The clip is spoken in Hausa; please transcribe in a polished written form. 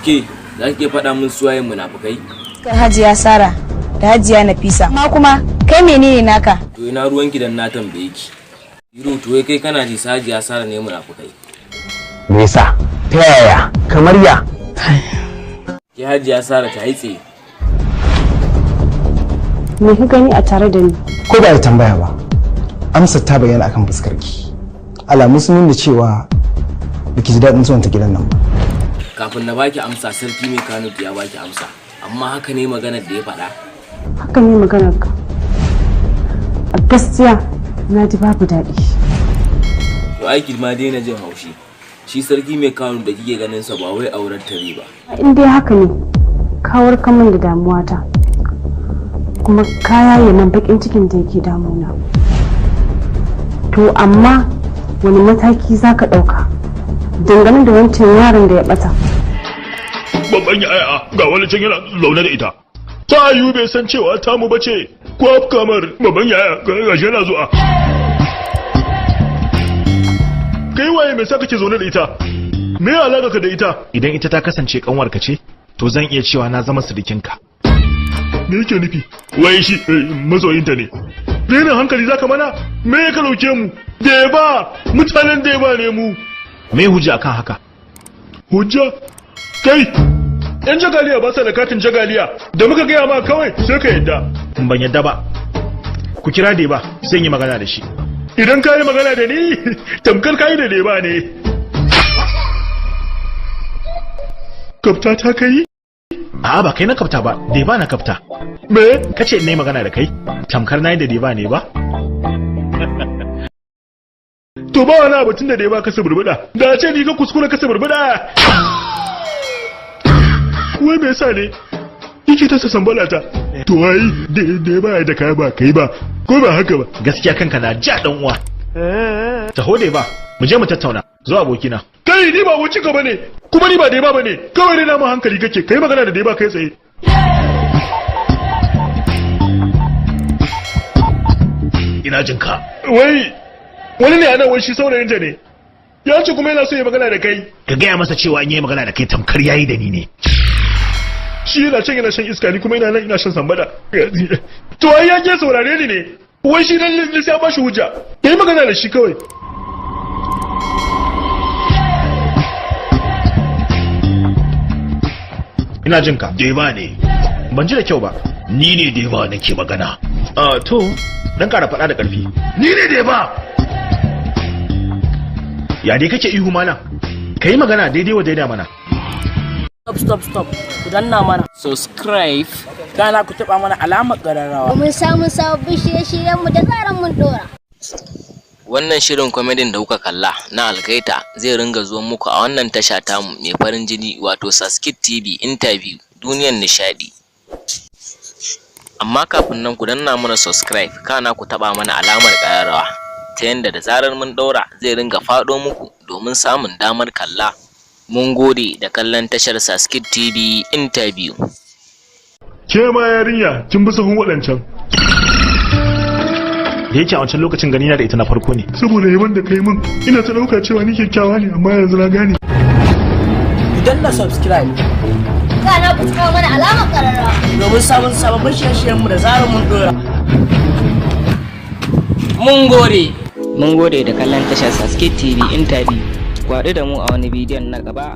Ke, za ki iya faɗa min suwaye munafukai? Hajiya Sara da Hajiya Nafisa. Amma kuma kai menene naka? To ina ruwanki dan na tambaye ki? Hiro, to wai kai kana ji su Hajiya Sara ne munafukai? Me yasa? Ta yaya? Kamar ya? Ke Hajiya Sara, ta tsaye. Me ka gani a tare da ni? Ko ba ya tambaya ba, amsar ta bayyana akan fuskarki. Alamu sun nuna cewa baki ji daɗin zuwan ta gidan nan ba. Kafin na baki amsa, Sarki Mai Kano ya baki amsa. Amma haka ne maganar da ya faɗa? Haka ne maganar ka. A gaskiya na ji babu daɗi. To aiki ma daina jin haushi. Shi Sarki Mai Kano da kike ganin sa ba wai auren tare ba. In dai haka ne, ka warkar min da damuwata. Kuma ka yaye min bakin cikin da yake damuna. To amma wani mataki za ka ɗauka dangane da wancan yaron da ya ɓata? Babban yaya, ga wani can yana zaune da ita. Ta yiwu bai san cewa tamu bace. Kwaf kamar babban yaya, ga shi yana zuwa. Kai waye? Me sa kake zaune da ita? Me alaka ka da ita? Idan ita ta kasance kanwarka ce, to zan iya cewa na zama sirikinka. Me yake nufi? Wai shi masoyinta ne. Renin hankali zaka mana? Me ya ka dauke mu? Da ba mutanen da ba ne mu. Me hujja akan haka? Hujja? Kai, yan jagaliya ba sa da katin jagaliya da muka gaya ma, kawai sai ka yadda. Ban yadda ba. Ku kira da ba, zan yi magana da shi. Idan ka yi magana da ni, tamkar ka yi da ba ne. Kafta ta kai? A'a, ba kai na kafta ba, da ba na kafta. Me? Kace in yi magana da kai, tamkar na yi da ba ne ba? To ba wani abu tun da dai ba ka suburbuda. Da ce ni ka kuskura ka suburbuda. Wai me yasa ne yake ta sambala ta? To ai da ba da kai ba kai ba, ko ba haka ba? Gaskiya kanka na ja, dan uwa. Taho dai ba, mu je mu tattauna. Zo, abokina. Kai, ni ba wuce ka bane, kuma ni ba dai ba bane. Kawai dai na mu hankali kake kai magana da dai ba kai tsaye. Ina jin ka. Wai wani ne anan, wai shi saurayin ta ne, ya ce kuma yana so ya magana da kai. Ka gaya masa cewa in yi magana da kai tamkar yayi da ni ne. Shi yana can yana shan iska, ni kuma ina nan ina shan sambada. To ai ya ke saurare ni ne, wai shi nan ne sai ba shi hujja. Kai magana da shi kawai. Ina jin ka. Deba ne. Ban ji da kyau ba. Ni ne Deba nake magana. Ah, to dan kara faɗa da ƙarfi. Ni ne Deba. Ya dai kake ihu malam? Ka yi magana daidai wa daida mana. Stop, stop, stop. Ku danna mana Subscribe. Kana ku taba mana alamar ƙararrawa. Domin samun sababbin shirye-shiryenmu da zaran mun dora. Wannan shirin kwamedin da kuka kalla na Algaita zai ringa zuwa muku a wannan tasha tamu mai farin jini, wato Saskit TV Interview, duniyar nishadi. Amma kafin nan, ku danna mana subscribe, kana ku taba mana alamar ƙararrawa ta yanda da zarar mun ɗaura zai ringa faɗo muku domin samun damar kalla. Mun gode da kallon tashar Saskit TV Interview. Ke ma yarinya, kin bi sahun waɗancan. Da yake a wancan lokacin gani na da ita na farko ne. Saboda yaban da kai min, ina ta ɗauka cewa ni kyakkyawa ne, amma yanzu na gane. Ku danna subscribe. Kana ku taba mana alamar ƙararrawa. Domin samun sababbin shirye-shiryenmu da zaran mun dora. Mun gode. Mun gode da kallon tashar Saskit TV Interview. Ku haɗu da mu a wani bidiyon na gaba.